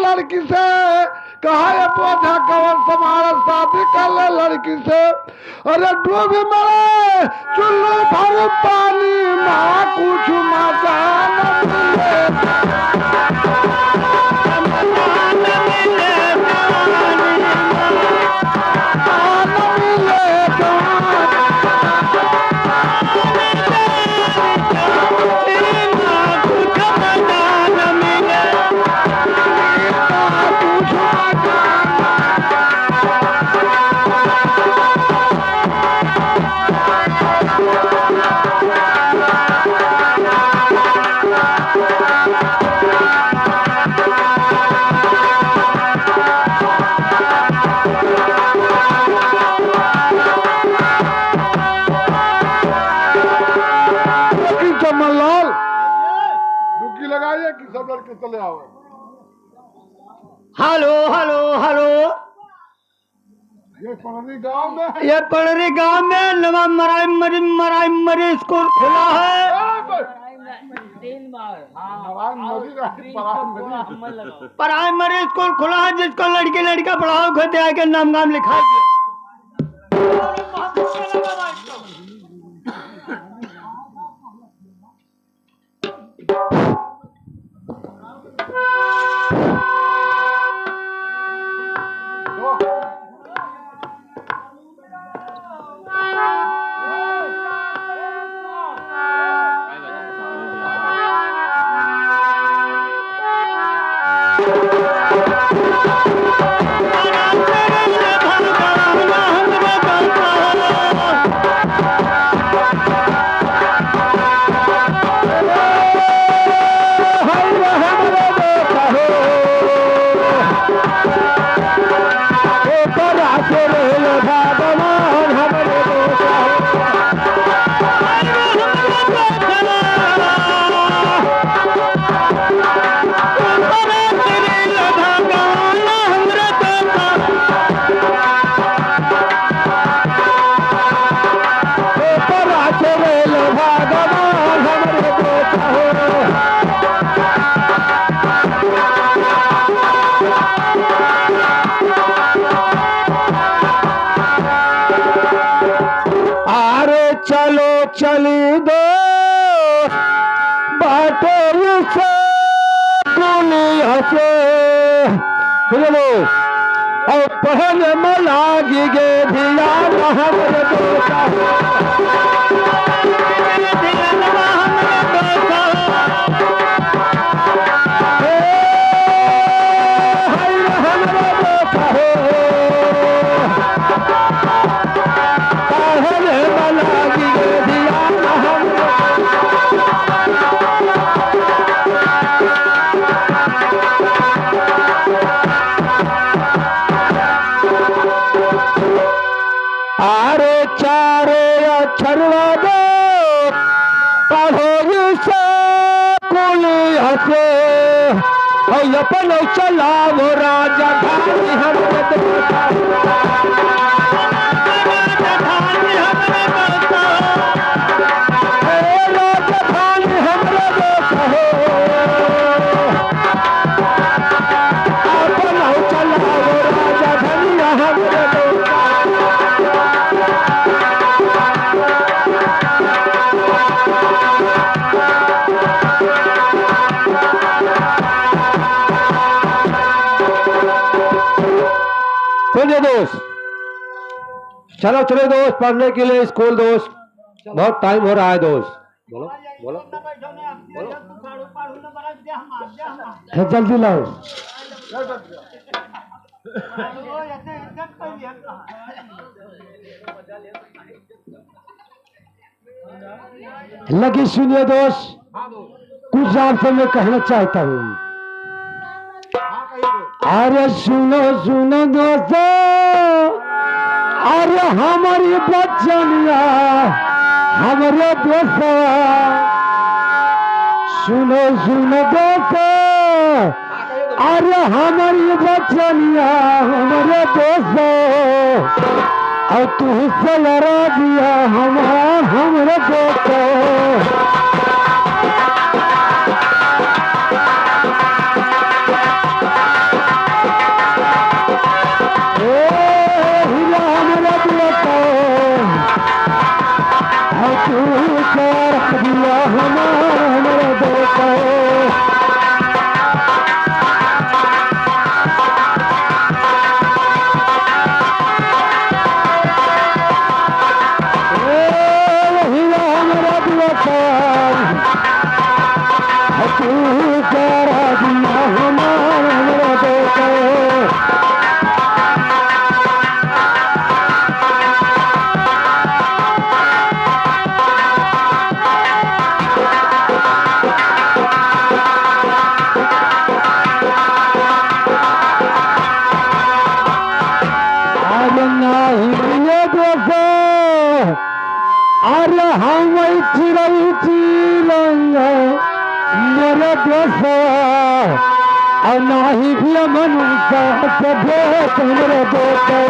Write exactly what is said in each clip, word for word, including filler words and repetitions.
लड़की से, कहा ये बोझा कवन संभारा, शादी कर ले लड़की से। अरे डूबी मरे चुल्लू भर पानी मा, कुछ मजा न मिले। लेकिन चमन लाल, डुबकी लगाइए कि सब लड़के चले आओ। हेलो, हेलो, हेलो। ये पड़री गांव में है। ये पड़री गांव में नवा मराई मरी, मराई मरी स्कूल खुला है। ए, बस। तीन बार, हाँ। नवा मरी, पराई मरी। प्राइमरी स्कूल खुला है, जिसको लड़की लड़का पढ़ाओ, घर दे आके नाम गाम लिखा दे। अरे चलो चली दोस्त, बाटे से दुनिया से। सुन लो, और पहले में लागी गे धियान हमरे दोस्त। अरे चारे अक्षरवा दो पढ़ो से कुल हंसे, और अपन चलाओ राजधानी हमरे देश। राजधानी हमरे देश। ए राजधानी हमरे देश हो। अपन चलाओ राजधानी हमरे देश। सुनिए दोस्त, चलो, चलो दोस्त, पढ़ने के लिए स्कूल दोस्त, बहुत टाइम हो रहा है दोस्त। बोलो, बोलो, बोलो। है, जल्दी लाओ। लगी सुनिए दोस्त, कुछ आपसे मैं कहना चाहता हूँ। अरे सुनो, सुनो दोस्तों, अरे हमारी बचनिया, हमरे दोस्तों, सुनो, सुनो दोस्तों, अरे हमारी बचनिया, हमरे दोस्तों, और तू से लड़ा दिया हमार, हमरे दोस्तों। तिरंगा मोर देशवा, अउर नाही भी अमन का सभे हमरे देशवा।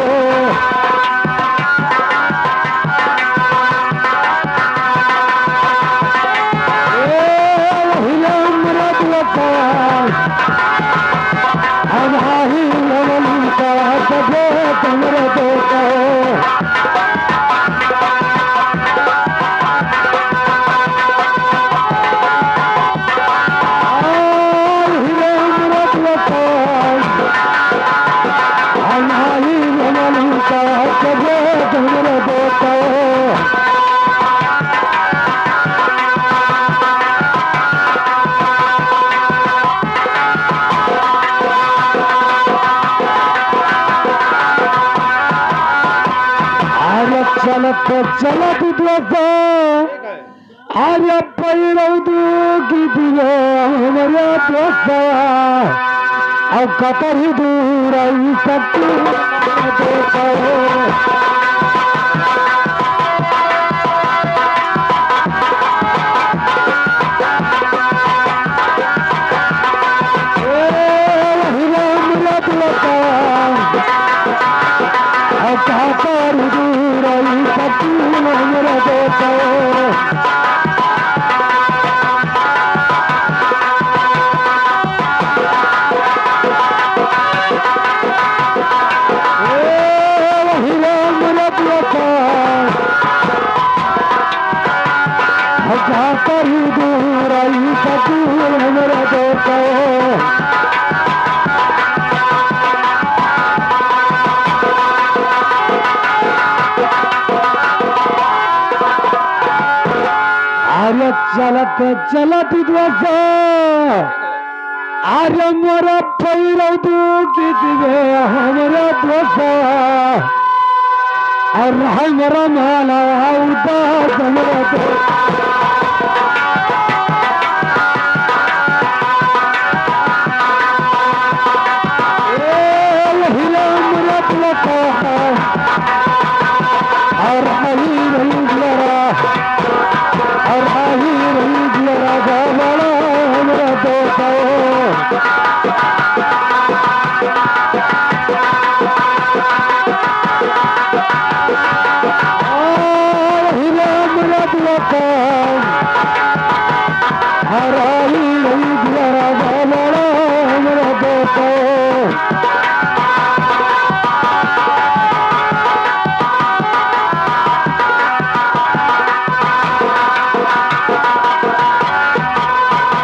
ए, वही हमरे देशवा, अउर नाही अमन का सभे हमरे देशवा। अरे चलत चलत दोस्त, अरे पैरौ दुखी दियो हमरे दोस्त, अब कतही दूर आई सकी दोस्त। अरे चलत चलत दोस्त, अरे मोरा पैरौ दुखी दिवे हमरे दोस्त, अउर हमरे माला उदास हमरे दोस्त। ए, वही हमरे दोस्त, अउर अही रही लड़ा, अउर अही रही लड़ा, लड़ा हमरे दोस्त।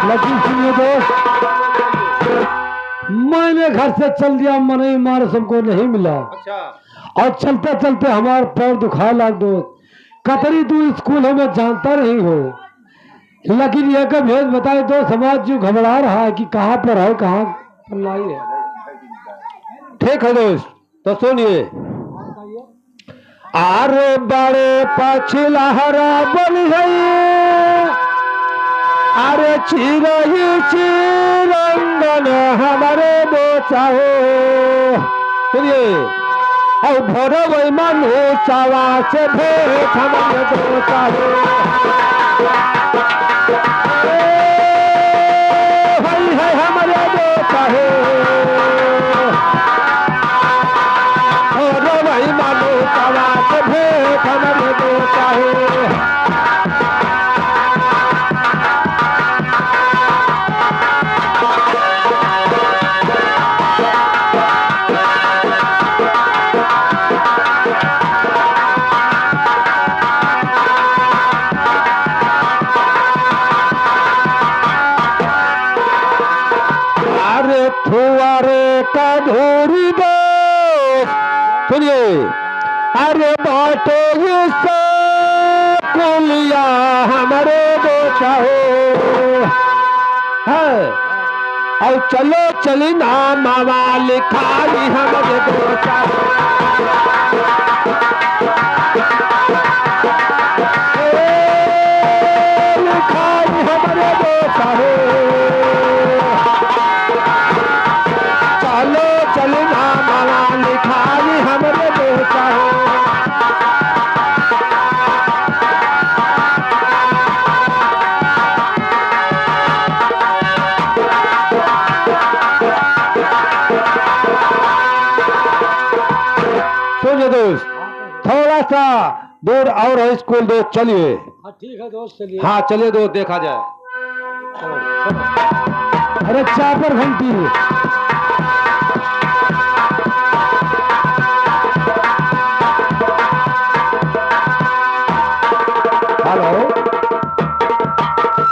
लेकिन सुनिए दोस्त, मैंने घर से चल दिया, मनई मानस हमको नहीं मिला। अच्छा। और चलते चलते हमार पैर दुखाए लाग दोस्त। कतरी दूर स्कूल है, मैं जानता नहीं हूँ, लेकिन ये का भेद बताए दो, समाज जो घबरा रहा है कि कहाँ पर है, कहाँ पर नहीं है। ठीक है दोस्त, तो सुनिए। अरे बड़े पछिलहरा बन गई, अरे चिरई चिरंगन हमरे दोस्त हो। सुनिए, और भोरवै मनुसवा से भेंट हमरे दोस्त हो। ए, हई है हमरे दोस्त हो। भोरवै मनुसवा से भेंट हमरे दोस्त हो। अरे थुआरे का धूरी दे। सुनिए, अरे बाटे ये सब कुलिया हमरे दोस्त हो। हाँ। और चलो चली ना मामा लिखाई हमरे दोस्त हो। ए, लिखाई हमरे दोस्त हो। चलो चली ना मामा लिखाई हमरे दोस्त हो। दोस्त, थोड़ा सा दूर और है स्कूल दोस्त, चलिए। हाँ, ठीक है दोस्त, चलिए। हाँ, चलिए दोस्त, देखा जाए। चलो, चलो। अरे चापर घंटी। हेलो।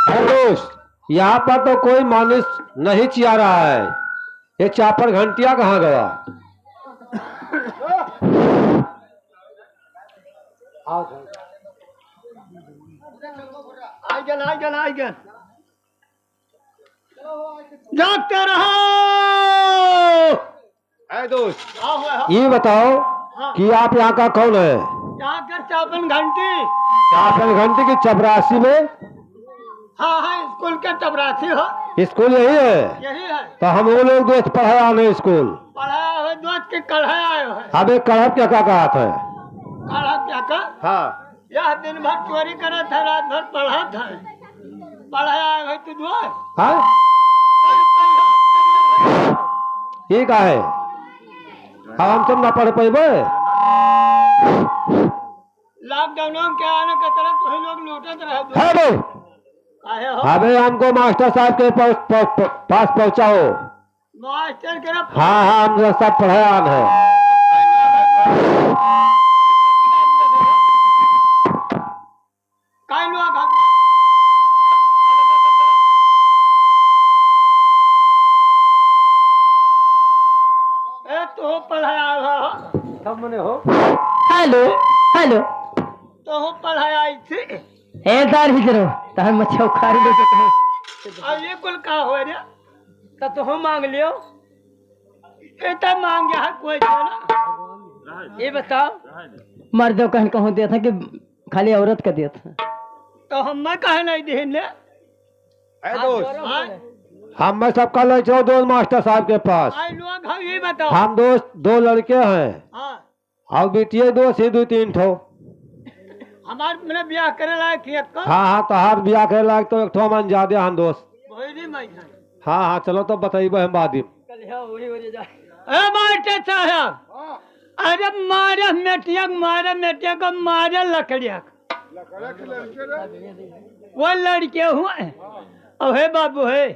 अरे दोस्त, यहाँ पर तो कोई मानुष नहीं चिया रहा है। ये चापर घंटिया कहाँ गवा? आइगन, आइगन, आइगन। जागते रहो। ए दोस्त, आओ, आओ। ये बताओ हाँ। कि आप यहाँ का कौन है? यहाँ का चापन घंटी। चापन घंटी की चपरासी में? हाँ, हाँ, स्कूल के चपरासी हो। स्कूल यही है? यही है। तो हम वो लोग दोस्त पढ़ाया नहीं स्कूल। पढ़ाया हो दोस्त के कढ़ाया आयो है। अब एक कढ़ा क्या का कहा था? कढ़ा क्या का? हाँ। यह दिन भर चोरी करत है, रात भर पढ़त है। पढ़ाया आयो है तू दोस्त। हाँ? ठीक है। अब हम सब ना पढ़ पइबे। लॉकडाउन में क्या आने का तरह तुही लोग लूटत रहे दो। है भाई। काहे हो? अबे हमको मास्टर साहब के पास, प-, प-, पास पहुंचाओ। मास्टर के ना हाँ, हाँ, हम सब पढ़ाया है। काहे लोग आ ए, तो पढ़ाया हो। सब मने हो। हेलो, हेलो। तो पढ़ाया आई थी। ए, दार ही जरो, तहन मच्छा उखाड़ ले तो कहीं। अब ये कुल का हो रे? त तोहो मांग लियो। ए, त मांग यहाँ कोई ना। ये बताओ। मर्दों कहन कहूँ देत है कि खाली औरत का देत है? तो हम मैं कहे नहीं देन ले। ए दोस्त, हाँ? हम मैं सबका ले चलो दोस्त मास्टर साहब के पास। आई लोग हम ये बताओ। हम दोस्त दो लड़के हैं। हाँ। और बिटिया दोस्त ही दो तीन ठो। हमार मने ब्याह करे लायक ही एक को। हाँ, हाँ, तोहार ब्याह करे लायक तो एक ठो मन ज्यादा हन दोस्त। वही नहीं मैं है। हाँ, हाँ, चलो तो बताइबे हम बाद में। कल यहाँ वही, वही जा। ए मास्टर साहब, हाँ। अरे मारे मेटिया, मारे मेटिया को, मारे लकड़िया को। लकड़ा के लड़के रे। वो लड़के हुए। अब हे बाबू हे,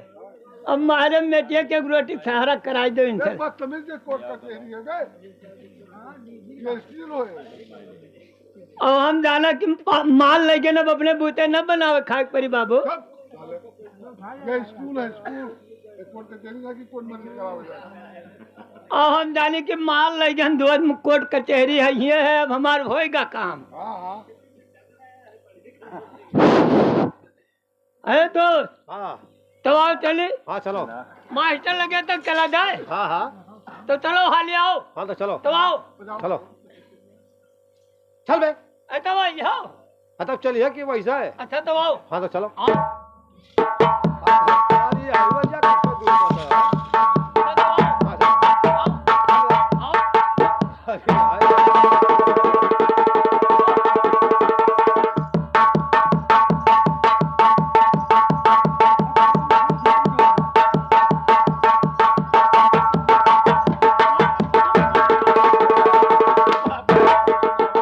अब मारे मेटिया के एक रोटी सहारा कराई दो इनसे। बदतमीज के कोर्ट कचहरी है बे। ये स्टील हो। अब हम जाना कि पा-, माल लेके ना अपने बूते ना बनावे खाए के परी बाबू। सब साले। ये स्कूल है, स्कूल। ये कोर्ट कचहरी ना कि कोर्ट मर्जी करावे जाए। अब हम जाने कि माल लेके हम दो कोर्ट कचहरी है, ये है, अब हमार होएगा काम। हाँ, हाँ। अरे दोस्त, हाँ। तो आओ चली। हाँ, चलो। मास्टर लगे तक चला जाए। हाँ, हाँ। तो चलो हाली आओ। हाँ, तो चलो। तो आओ। चलो। चल बे। अरे तो भाई आओ। हाँ, तब चलिए कि वैसा है। अच्छा, तो आओ। हाँ, तो चलो। आओ। अरे, अरे, भैया, किसको दूर जाता है? अरे, तो आओ। हाँ, चलो। आओ। आओ।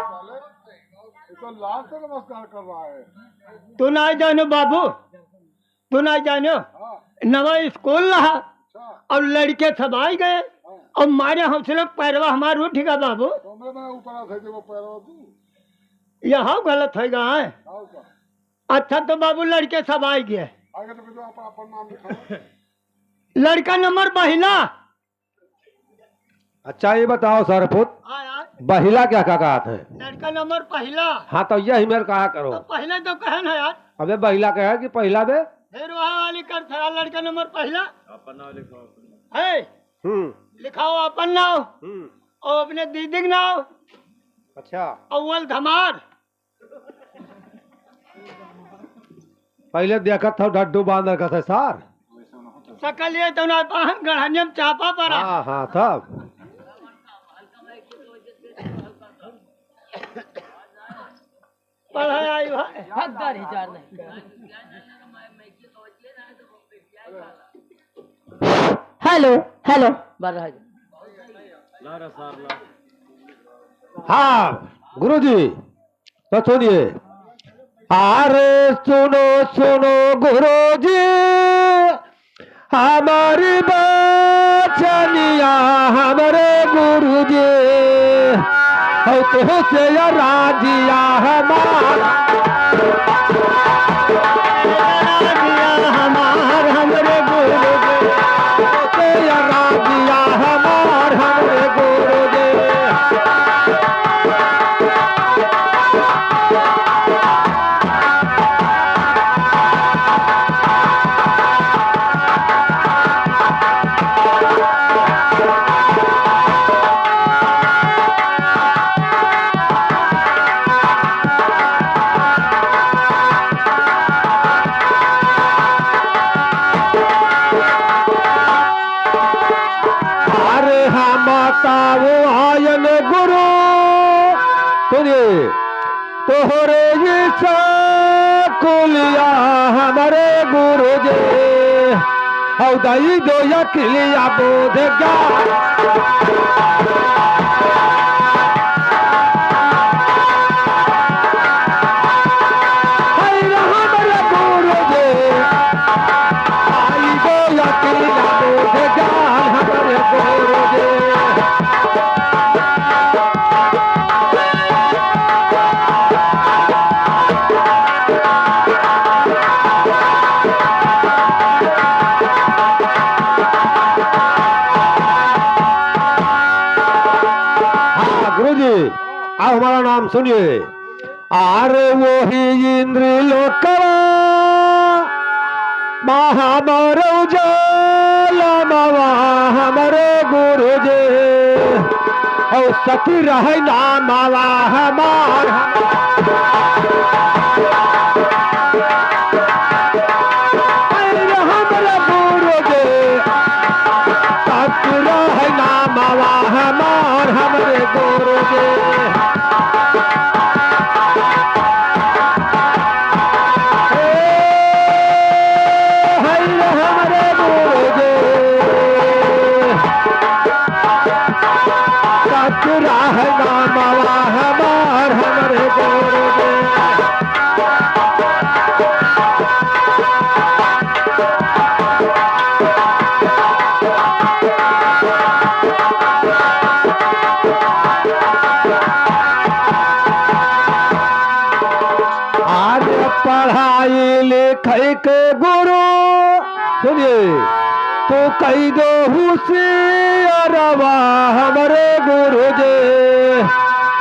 ये तो लाश से नमस्कार कर रहा है। तू ना जानो बाबू, तू ना जानो, हाँ। नवा स्कूल रहा, अच्छा। और लड़के सब आई गए, हाँ। और मारे हमसे लोग पैरवा हमार उठ गया बाबू। कमरे में ऊपर आ थे, वो पैरवा तू। यह गलत है गा है। हाँ, ऊपर। अच्छा तो बाबू लड़के सब आई गए। आगे तो कुछ अपन, अपन नाम लिखा। लड़का नंबर पहिला। अच्छा, ये बताओ सरपुत, हाँ यार। बहिला क्या का कहत है? लड़का नंबर पहिला। हाँ, तो यही मेरे कहा करो। तो पहले तो कहन है यार। अबे बहिला कहे कि पहिला बे? फिर वह वाली कर था यार, लड़का नंबर पहिला। अपन नाम लिखाओ, अपन नाम। है। हम्म। लिखाओ अपन नाम। हम्म। और अपने दीदी के नाम। अच्छा। अव्वल धमार। पहिले देखत हौ ढड्डू बांध रखत है सार। सकल ये तो ना पाहन गढ़नियम चापा पड़ा। हाँ, हाँ, तब। पढ़ाई आई भाई। हकदार ही चार नहीं। हेलो, हेलो। बार रहा जा। ला रे सार ला। हाँ गुरुजी, तो सुनिए। अरे सुनो सुनो गुरुजी, हमारी बचनिया हमरे गुरुजी, है तोहसे या राजिया हमार। राजिया हमार हमरे गुरुजी, तोहसे या राजिया हमार हमरे गुरुजी। अरे हम ताऊ आयन गुरु, सुनिए, तोहरे ई सकुलिया हमरे गुरुजी, औ दई दो अकिलिया बोध ज्ञान। है हमरे गुरुजी, आई दो अकिलिया बोध ज्ञान हमरे गुरुजी। हाँ गुरुजी, अब हमारा नाम सुनिए। अरे वही इंद्र लोकवा, मा हमरो जनमवा हमरे गुरुजी, औ सती रहे नामवा हमार। अरे हमरे गुरुजी, सती रहे नामवा हमार हमरे गुरुजी। हे, हे हमरे गुरुजी, ससुरा है नामवा हमार हमरे गुरुजी। आज पढ़ाई लिखाई के गुरु, सुनिए, तू कई दो हुसियारवा हमरे गुरुजी।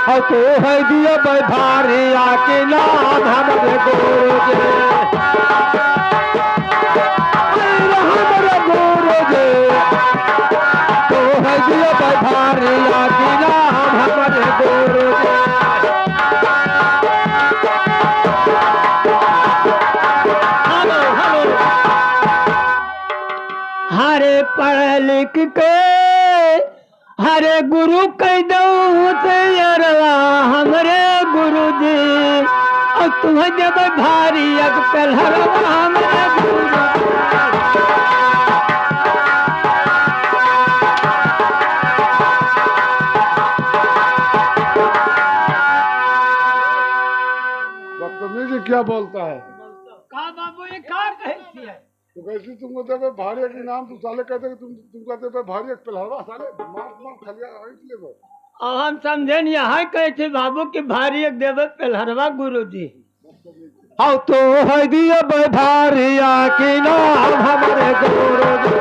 और तू है दिया भारिया के नाम हमरे गुरुजी। अरे हमरे गुरुजी, तो है दिया भारिया की नाम हमरे गुरुजी। हेलो, हेलो। हरे पढ़ लिख के हरे गुरु कह दऊ हुसियारवा हमरे गुरुजी, और तुम्हें जब भारी एक पेल्हरवा हमरे गुरुजी। बदतमीजी क्या बोलता है? का बाबू, ये का कहती है? तो कैसे तुमको देवे भारी एक इनाम, तू साले कहते कि तुम, तुम कहते पे भारी एक पेल्हरवा, साले मार, मार खलिया, इसलिए वो। अब हम समझेन यहाँ कहते बाबू कि भारी एक देवे पेल्हरवा गुरुजी। हाँ, तो है दिया भारिया की नाम हमरे गुरुजी।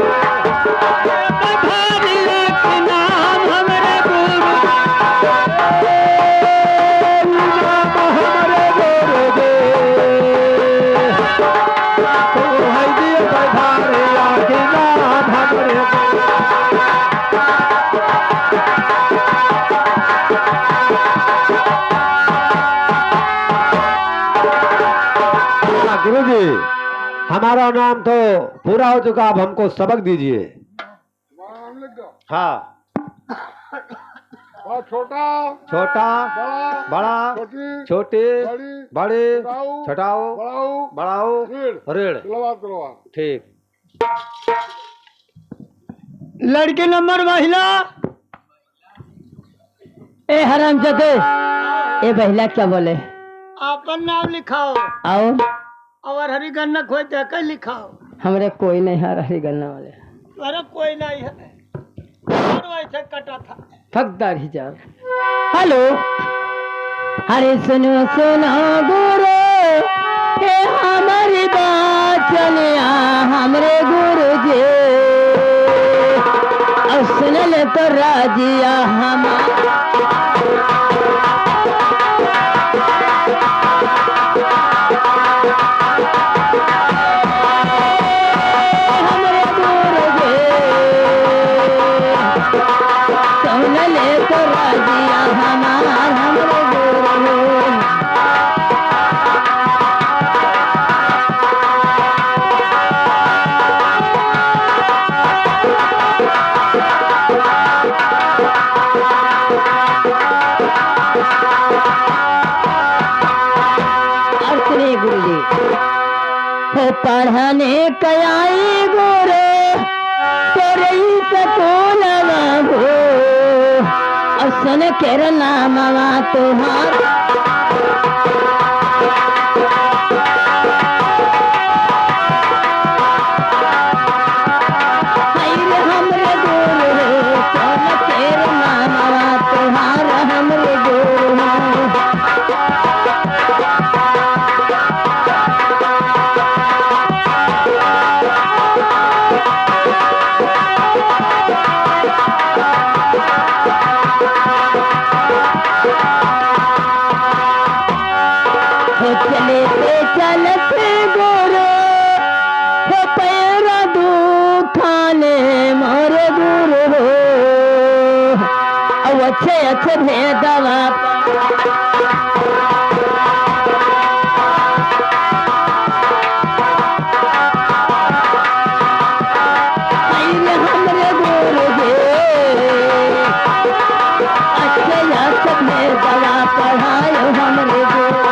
भारिया की नाम हमरे गुरुजी। नाम हमरे गुरुजी। तो है दिया भारिया की नाम हमरे गुरुजी। हाँ, गुरुजी, हमारा नाम तो पूरा हो चुका, अब हमको सबक दीजिए। हाँ। बड़ा, छोटा, छोटा, बड़ा, बड़ा, छोटी, छोटी, बड़ी, बड़ी, छोटाऊ, छोटाऊ, बड़ाऊ, बड़ाऊ, रीढ़। रीढ़। तलवार, तलवार। ठीक। लड़की नंबर महिला। ए हरामजादे, ए बहिला क्या बोले? आपन नाम लिखाओ। आओ। अउर हरी गन्ना खोई दे के लिखाओ। हमरे कोई नहीं है हरी गन्ना वाले। अरे कोई नहीं है। और वैसे कटा था। फकदार ही जा। हेलो। अरे सुनो सुनो गुरु, हे हमरी बात सुनिया हमरे गुरु जी। अब सुन ले तो राजिया हमार। हमरे गुरु जी, सुन ले तो राजिया हमार, हमरे गुरु जी। और सुनिए गुरु जी, हो पढ़ने कयाई गुरु तोरे ही स्कूलवा हो, और सुन के रे नामवा तुहार। हाय रे हमरे गुरु रे, कौन तेरे नामवा तोहार हमरे गुरु हो। हो चले पे चलत गुरु, हो पैरा दुखाने मोर गुरु हो। अब अच्छे अच्छे भेदवा आइल हमरे गुरु जी, अच्छे अच्छे भेदवा पढ़ायो हमरे गुरु।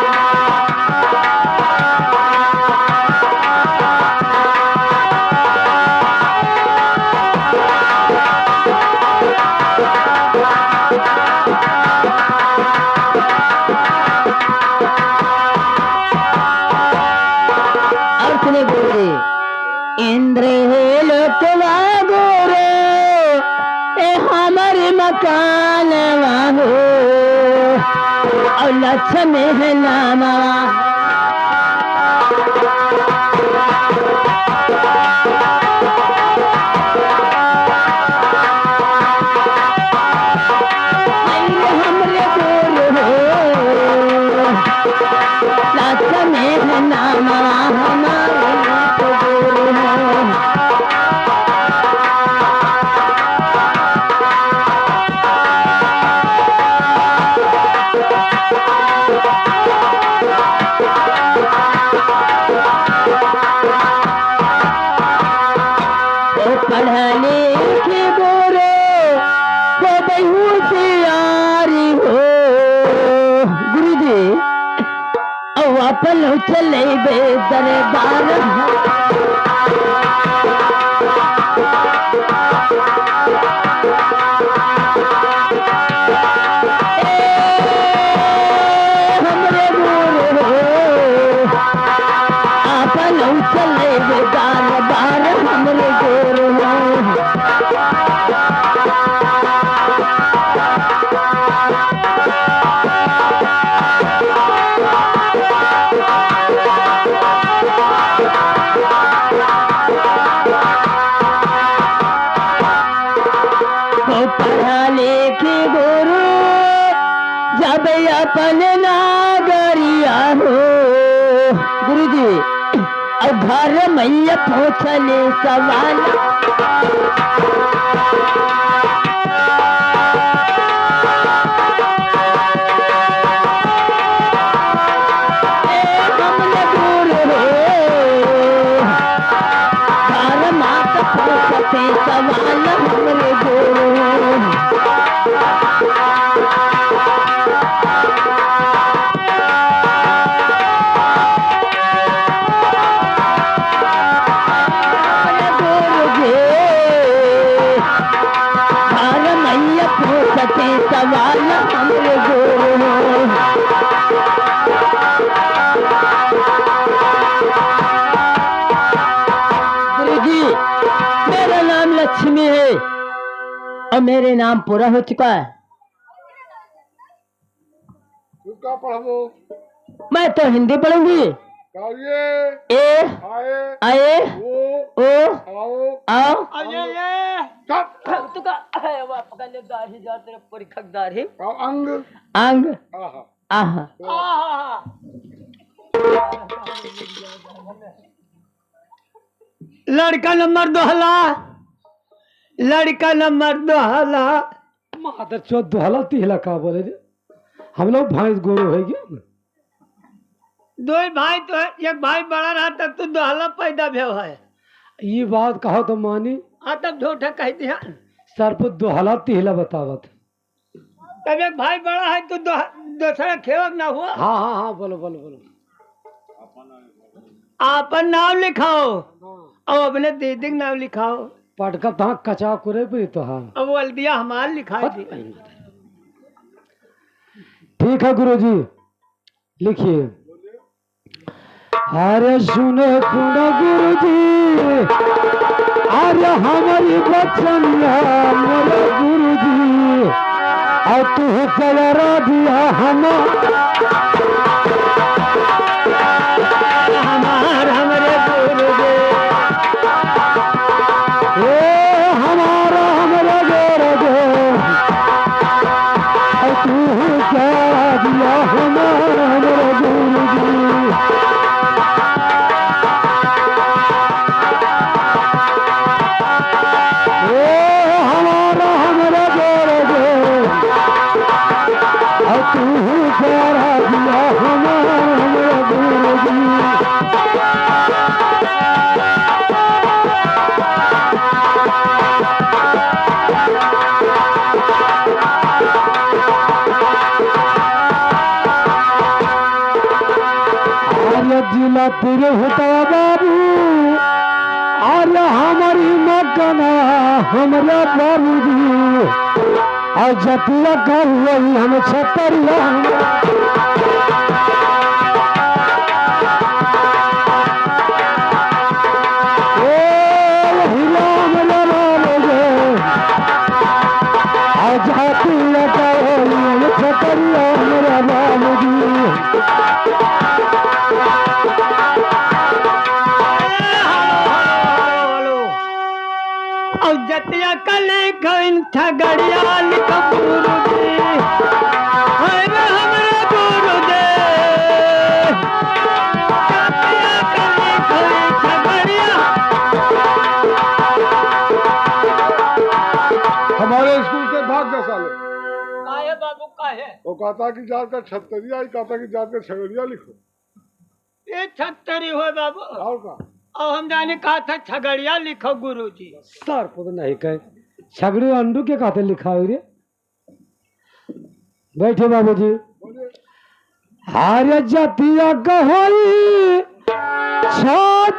और सुने गुरु जी, इंद्र हे लोकवा गुरु, ए हमर मकानवा हो, और लक्ष्मी है नामवा। आइल हमरे गुरु हो, लक्ष्मी है नामवा हमार गुरु हो। ओ पढ़ा लिखी गुरु, हो बहुशियारी हो। गुरु जी, अब अपन चले बे दरबार। ए हमरे गुरु हो, आपन चले बे दरबार हमरे गुरु हो। हो पढ़ा लिखी गुरु, जब अपन नागरिया हो। गुरु जी, अब घर मैया पूछले सवाल। ए हमरे गुरु हो, घर मात पूछते सवाल हमरे गुरु हो। गुरु जी, घर मैया पूछते सवाल हम मेरे नाम पूरा हो चुका है। तू का पढ़बो? मैं तो हिंदी पढ़ूंगी। का ये? ए, आए, आए, ओ, ओ, आओ, आओ। अरे ये। चुप। तू का, अरे वाह, पकड़ ले दाढ़ी, जा तेरे परीक्षक दाढ़ी। का अंग? अंग। आहा। आहा। आहा। लड़का नंबर दोहला, लड़का नंबर दोहला। मादर चोद, दोहला तिहला का बोले रे? हम लोग भैंस गोरू है क्या? दो ही भाई तो है, एक भाई बड़ा रहा तब तो दोहला पैदा भेव है। ये बात कहो तो मानी। हाँ, तब झूठा कह दिया। सर पर दोहला तिहला बतावत। तब एक भाई बड़ा है तो दो, दूसरा खेवक ना हुआ। हाँ, हाँ, हाँ, बोलो, बोलो, बोलो। आपन नाम लिखाओ। हाँ। और अपने दीदी के नाम लिखाओ। पटका तहाँ कचा कुरे भी तो हाँ। अब वल्दिया हमार लिखाई हट। दी। ठीक है गुरुजी, लिखिए। अरे सुनो, सुनो गुरुजी, अरे हमारी बचनिया मोरे गुरुजी, और तू सवारा दिया हम, हमार हमरे गुरुजी। ए हमारा हमरे गुरुजी, तू क्या दिया हमारे गुरुजी। ए हमारा हमरे गुरुजी, तू क्या दिया हमारे गुरुजी। आर्य जिला तिरहुता बाबू, आर्य हमारी मकना, हमरे बाबूजी। और जतिया का हुई हम छतरिया। ए हीरा हमरे बाबूजी, और जतिया का हुई हम छतरिया हमरे बाबूजी। और जतिया का लिखो इन छगड़िया लिखो गुरुजी। हाय रे हमरे गुरुजी। जतिया का लिखो इन छगड़िया। हमारे स्कूल से भाग जा साले। काहे बाबू, काहे? वो कहता कि जात का छतरिया, ही कहता कि जात का छगड़िया लिखो। ये छतरी हो बाबू। और का? और हम जाने कहा था छगड़िया लिखो गुरुजी। सर को तो नहीं कहे, छगड़ी अंडू के कहते लिखा हो रे। बैठे बाबूजी। बोलिए। हर जतिया कहोई छत